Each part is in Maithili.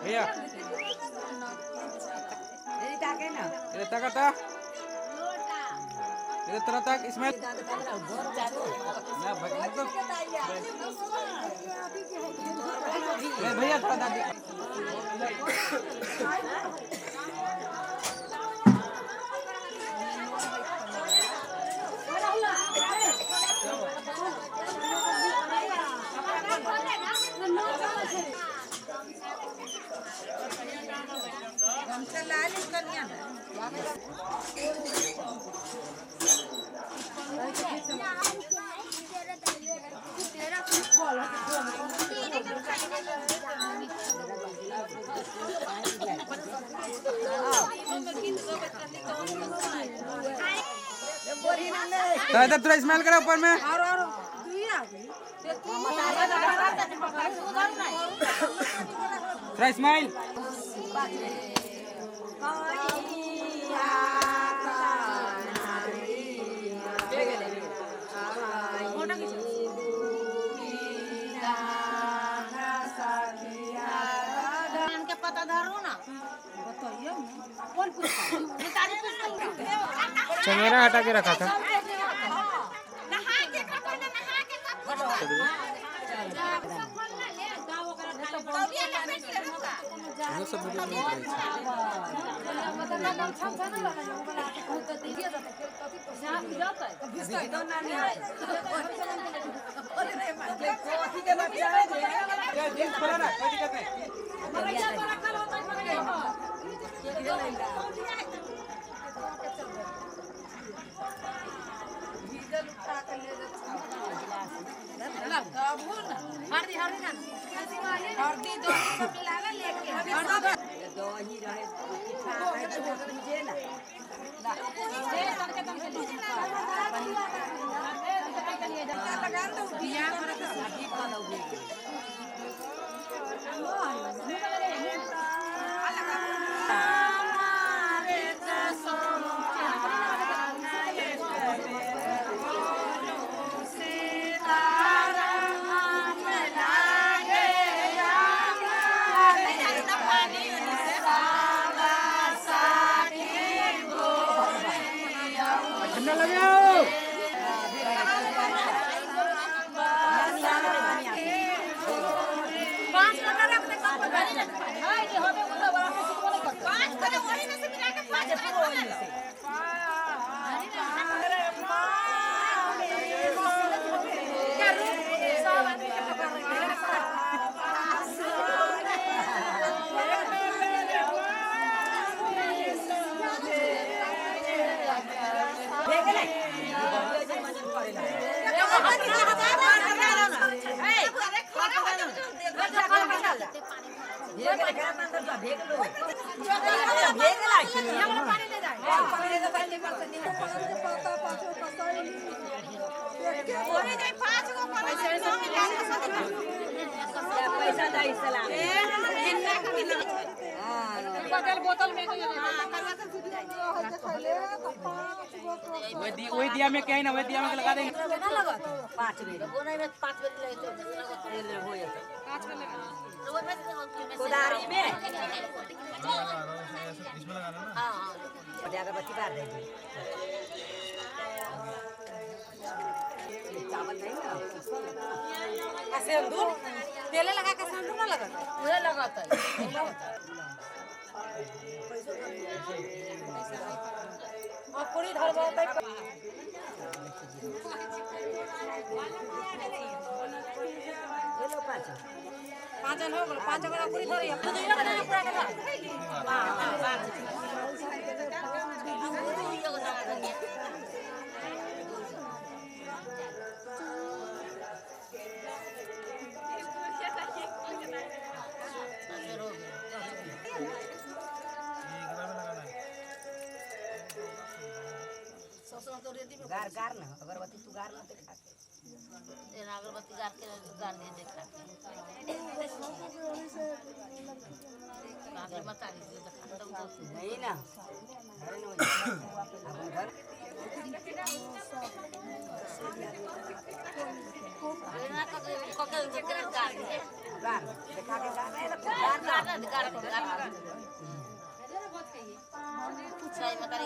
भैया इधर तक आता, इधर तरह तक इसमें ना मतलब भैया थोड़ा दादी इधर थोड़ा स्मेल करो ऊपर में। थोड़ा स्माइल। चंगेरा हटा के रखा था। सब वीडियो में वही दिया में क्या है ना, वही दिया में लगा देंगे। 5 बेर कोदारी में अगरबत्ती बार देंगे। चावल नहीं ना सिंदूर तेले लगा के सिंदूर ना लगा पूरा लगाता है। और पूरी धरवा पाँच हो गए, 5 अगर पूरी धरी पूरा। गार गार ना अगरबत्ती तू गार ना देखा के अगरबत्ती गार के गार दे देखा के नहीं ना अरे ना अपन घर गार देखा के गार गार गार गार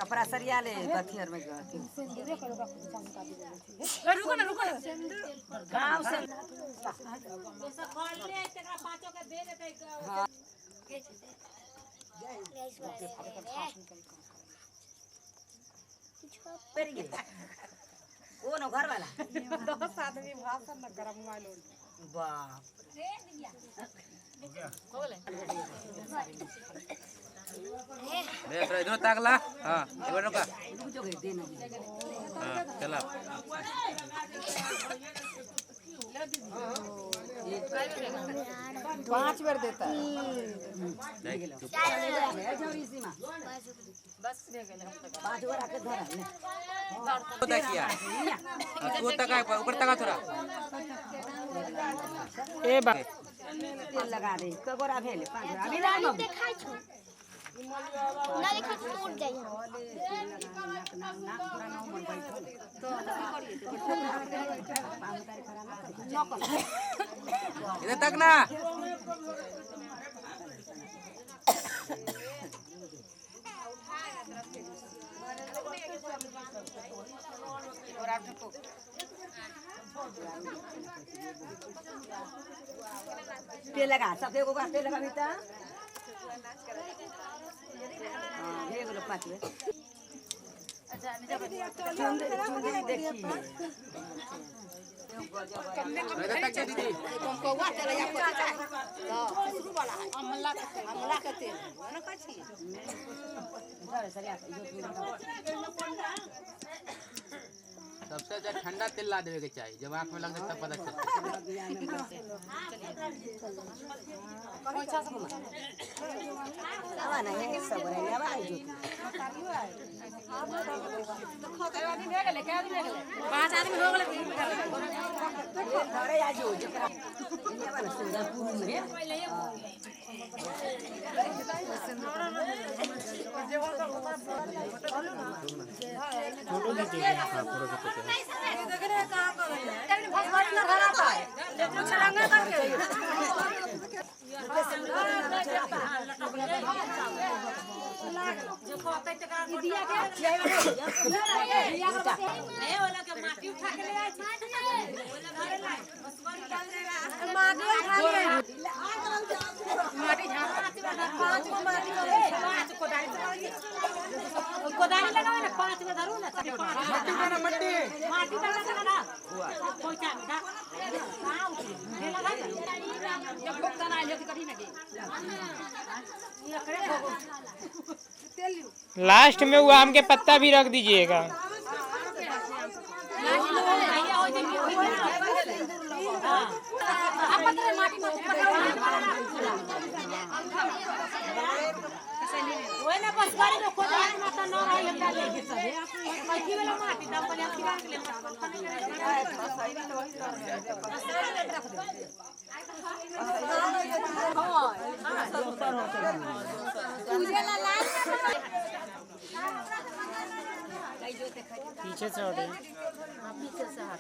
कपड़ा सरिया ले अथी में रुको ना रुको ना गांव से वो ना घर वाला 10 आदमी भाषण न गरम मोबाइल बाप रे थोड़ा इधर ताकला। हां एक बार रुका। हां चला 5 बार देता है। बस दे गेले 5 बार आके धरा ले होता किया तू तक ऊपर तक थोड़ा ए बा तेल लगा दे कगोरा भेल 5 अभी ना देखाई छो ना देखा तो टूट जाई। इधर तक ना तेल लगा सब एगो तेल लगा बेटा। हां एगो 5 बेर। अच्छा चुंदरी देखी इधर तक दीदी कौआ तेल या पता तो शुरू वाला है अमला के तेल ना कहै छी। सबसे अच्छा ठंडा तेल ला देवे के चाहिए, जब आंख में लग जाए तब पता चलता है। पांच आदमी हो गए। कोदारी लगाओ ना, पांच में धरू ना, मट्टी उठाना, मट्टी माटी डाला ना, पहुंचा दा हां उठी लगा जब भुगतान आइल कि कभी नहीं। लास्ट में वो आम के पत्ता भी रख दीजिएगा। पीछे से हटे, पीछे से हट।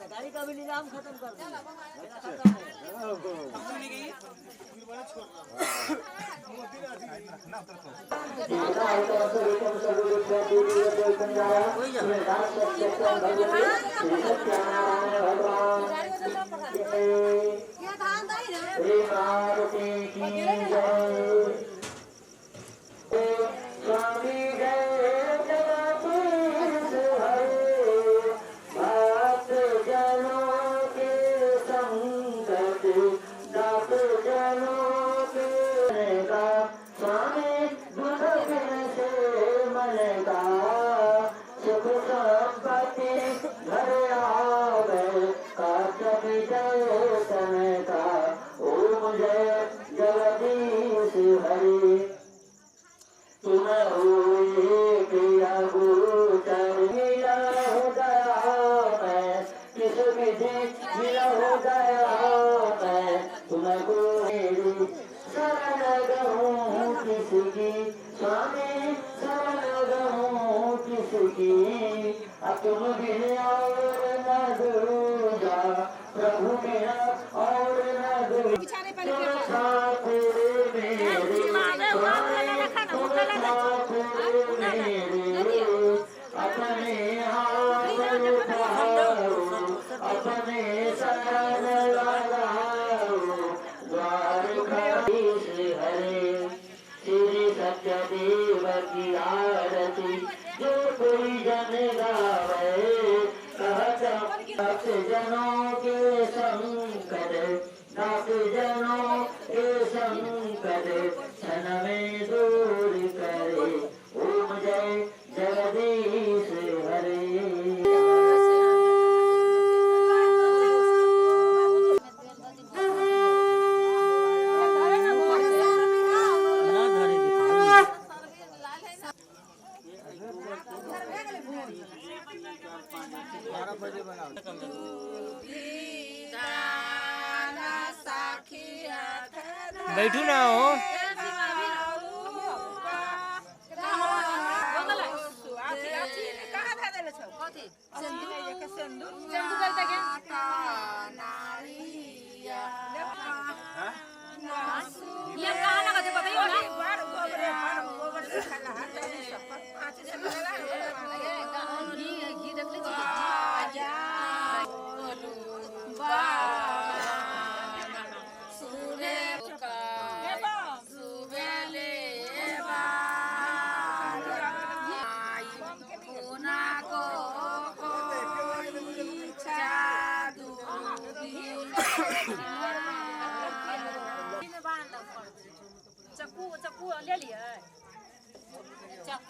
गाड़ी का भी निजाम खत्म कर दिया। स्वामी किसकी, स्वामी शरण रहूं किसकी, तुम बिन और न दूजा, प्रभु बिना और न दूजा, तुम ठाकुर मेरे, तुम ठाकुर मेरे, अपने हाथ उठाओ, अपने शरण लगाओ, द्वारकाधीश हरे। श्री सत्यदेव की आरती जो कोई जन गावे, कहत जनों के संकट, दास जनों के संकट क्षण में दूर करे। ओम जय जगदीश हरे। बैठू ना हो।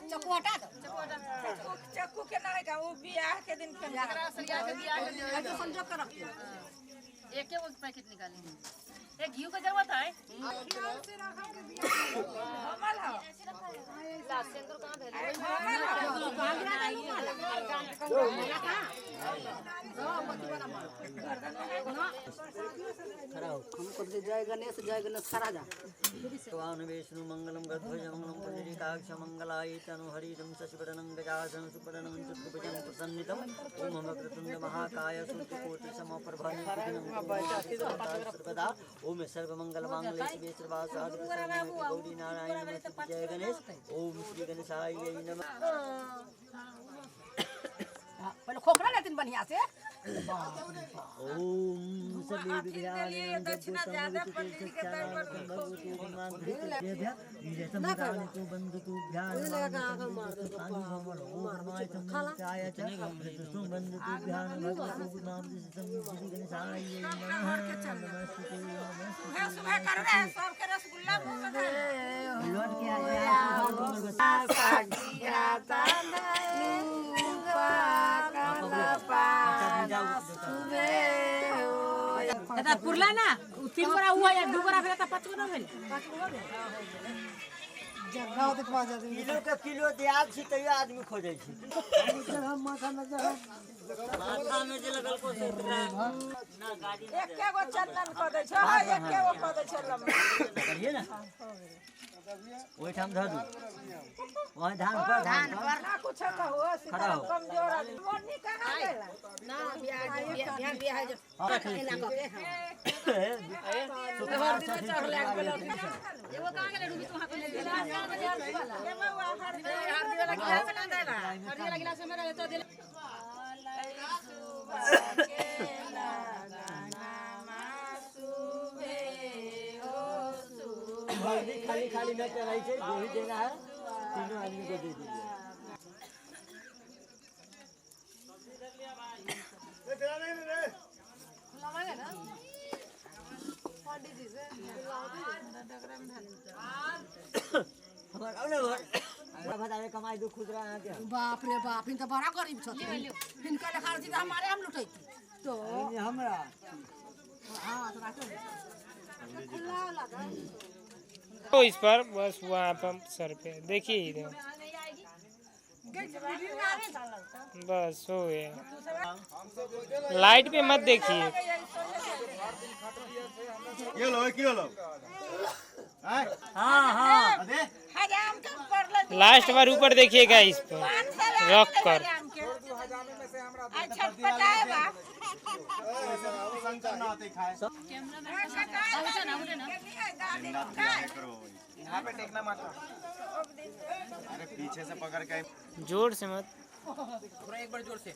चक्कू हटा दो, चक्कू के ना है वो बियाह के दिन संजोग कर रखते एक एक पैकेट निकालेंगे। एक घी का जरूरत है। हमको जय गणेश जय गणेश खड़ा जा। भगवान विष्णु मंगलम गध्वज मंगलम पुंडरीकाक्ष मंगलाय तनुहरितं शशिवदनं गजासनं सुपदनं चतुर्भुजं प्रसन्नितं ओम वक्रतुण्ड महाकाय सूर्यकोटि समप्रभ सर्वदा ओम सर्वमंगलमांगल्ये शिवे सर्वासाधु गौरी नारायण नमस्ते जय गणेश ओम श्री गणेशाय नमः। पहले खोखरा लेतिन बढ़िया से। ओम सर्वे विघ्नानि दक्षिणा ज्यादा पंडित के दर पर सुबह सुबह कर रहे हैं सबके रसगुल्ला मुंह में धरे। दादा पुरला ना तीन गोरा हुआ या दू गोरा भेला त पाँच गो ना भेल। किलो के किलो दियाद छी तैयो आदमी खोजै छी। माथा में जे लगल को से ना गाड़ी एके गो चंदन क दै छै, हां एके गो क दै छै लम्बा। करिए ना ओइठाम धर दू वहीं धान पर धान पर ना कुछ कहो सीताराम कमजोर आदमी मोरनी कहां गेला ना बियाह बियाह बियाह जो एना क के शुक्रवार दिन चढ़ गेल। एगो कहां गेले रूबी तू हाथ में ले ए बउआ हरदी हरदी वाला गिलास ना देला, हरदी वाला गिलास में रहे तो देला। हल्दी खाली खाली न चढ़ाई छै, जो ही देना है तीनों आदमी को दे दीजिए। कमाई दो खुदरा के। बाप रे बाप, इन तो बड़ा गरीब छथिन। हिनका लेखा रहती तो हमारे हम लुटैती तो हमरा। हां तो राखो तो इस पर बस वहाँ पर सर पे देखिए इधर बस हो गया। लाइट पे मत देखिए। ये लो किलो लो। हाँ हाँ लास्ट बार ऊपर देखिएगा इस पर रख कर। यहाँ पे टेकना माता। अरे पीछे से पकड़ के जोर से मत, थोड़ा एक बार जोर से।